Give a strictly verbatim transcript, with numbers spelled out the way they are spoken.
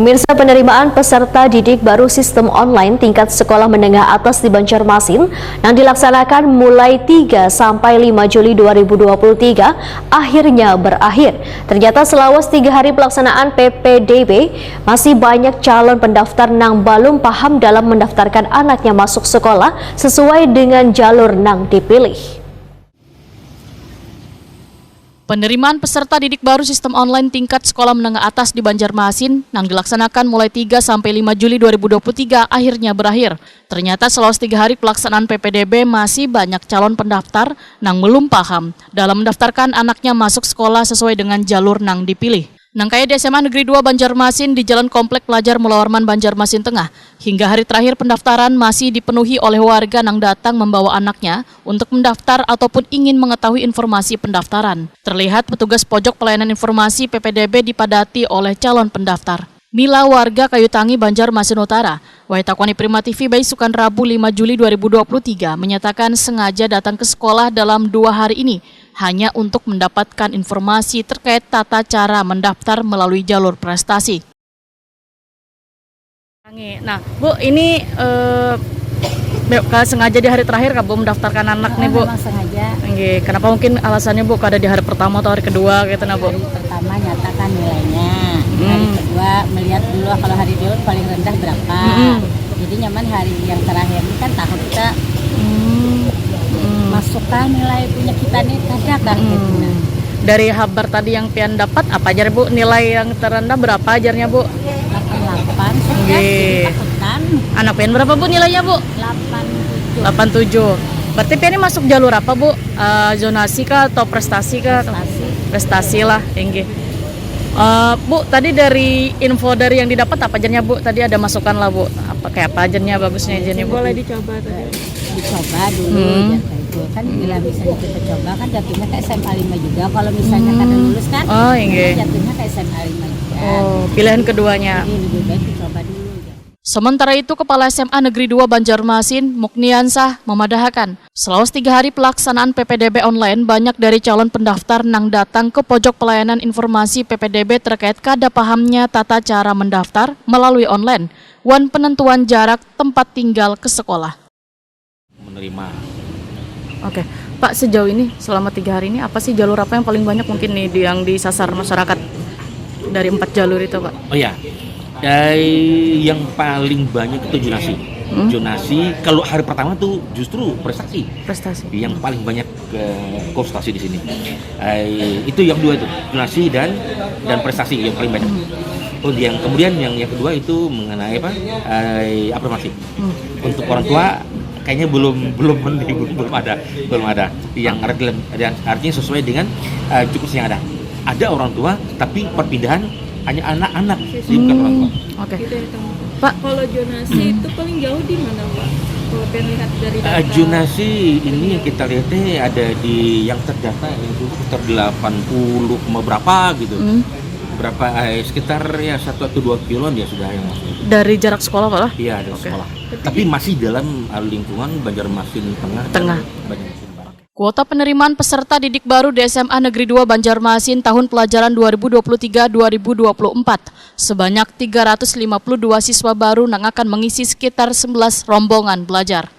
Pemirsa, penerimaan peserta didik baru sistem online tingkat sekolah menengah atas di Banjarmasin yang dilaksanakan mulai tiga sampai lima Juli dua ribu dua puluh tiga akhirnya berakhir. Ternyata selawas tiga hari pelaksanaan P P D B, masih banyak calon pendaftar nang balum paham dalam mendaftarkan anaknya masuk sekolah sesuai dengan jalur nang dipilih. Penerimaan peserta didik baru sistem online tingkat sekolah menengah atas di Banjarmasin nang dilaksanakan mulai tiga sampai lima Juli dua ribu dua puluh tiga akhirnya berakhir. Ternyata selawas tiga hari pelaksanaan P P D B, masih banyak calon pendaftar nang belum paham dalam mendaftarkan anaknya masuk sekolah sesuai dengan jalur nang dipilih. Nang kaya di S M A Negeri dua Banjarmasin di Jalan Komplek Pelajar Mulawarman, Banjarmasin Tengah, hingga hari terakhir pendaftaran masih dipenuhi oleh warga nang datang membawa anaknya untuk mendaftar ataupun ingin mengetahui informasi pendaftaran. Terlihat petugas pojok pelayanan informasi P P D B dipadati oleh calon pendaftar. Mila, warga Kayu Tangi, Banjarmasin Utara, wayah takuani Prima T V baisukan Rabu lima Juli dua ribu dua puluh tiga, menyatakan sengaja datang ke sekolah dalam dua hari ini hanya untuk mendapatkan informasi terkait tata cara mendaftar melalui jalur prestasi. Nah, Bu, ini, eh, be-, ka-, sengaja di hari terakhir kah, Bu, mendaftarkan anak nih, Bu? Memang sengaja. Nggih, kenapa mungkin alasannya, Bu, kada di hari pertama atau hari kedua gitu nah, Bu? Hari pertama nyatakan nilainya, hari Hmm. kedua melihat dulu kalau hari dulu paling rendah berapa. Mm-mm. Jadi nyaman hari yang terakhir ini kan tahu kita Hmm. Hmm. masukkah nilai punya kita nih, kada kah gitu. Hmm. Nah. Dari habar tadi yang pian dapat, apa jar, Bu, nilai yang terendah berapa jarnya, Bu? Delapan delapan, sudah Nggih. Jadi takutan. Anak pian berapa, Bu, nilainya, Bu? Delapan tujuh. Delapan tujuh. Berarti pian ini masuk jalur apa, Bu? Eh, zonasi kah atau prestasi kah? Prestasi. Prestasi lah, tinggi. Eh, Bu, tadi dari info dari yang didapat apa ajarnya, Bu? Tadi ada masukan lah, Bu. Apa, kayak apa ajarnya bagusnya ajarnya, Bu? Boleh dicoba tadi. Dicoba dulu, Hmm. jar itu. Kan bila misalnya kita coba kan jatuhnya ke S M A lima juga. Kalau misalnya Hmm. kada lulus kan, Oh, inggih. Jatuhnya ke S M A lima juga. Oh, pilihan keduanya. Jadi lebih baik dicoba dulu, jar. Sementara itu, Kepala S M A Negeri dua Banjarmasin, Mukniansah, memadahakan, selawas tiga hari pelaksanaan P P D B online, banyak dari calon pendaftar nang datang ke pojok pelayanan informasi P P D B terkait kada pahamnya tata cara mendaftar melalui online wan penentuan jarak tempat tinggal ke sekolah. Menerima. Oke, Pak, sejauh ini selama tiga hari ini apa sih jalur apa yang paling banyak mungkin nih di, yang disasar masyarakat dari empat jalur itu, Pak? Oh ya, dari yang paling banyak itu zonasi. Hmm. Zonasi kalau hari pertama tuh justru prestasi. Prestasi. Yang paling banyak ke konsultasi di sini. Eh, itu yang dua itu, zonasi dan dan prestasi yang paling banyak. Hmm. Oh, yang kemudian yang yang kedua itu mengenai apa? Eh, afirmasi. Hmm. Untuk orang tua kayaknya belum belum belum belum ada belum ada yang arti- yang artinya sesuai dengan eh, juknis yang ada. Ada orang tua tapi perpindahan hanya anak-anak, jadi bukan orang tua. Oke. Gitu ya, Kang. Pak. Kalau zonasi Hmm. itu paling jauh di mana, Pak? Kalau pengen lihat dari Eh, data. Zonasi ini yang kita lihat teh ada di yang terdata itu sekitar delapan puluh koma berapa gitu. Hmm. Berapa, eh, sekitar ya satu atau dua kiloan dia sudah yang masuk. Dari jarak sekolah, Pak, lah? Iya, dari Oke. sekolah. Tapi masih dalam, eh, lingkungan Banjarmasin Tengah dan Tengah. Banjarmasin Barat. Kuota penerimaan peserta didik baru di S M A Negeri dua Banjarmasin tahun pelajaran dua ribu dua puluh tiga dua ribu dua puluh empat sebanyak tiga ratus lima puluh dua siswa baru nang akan mengisi sekitar sebelas rombongan belajar.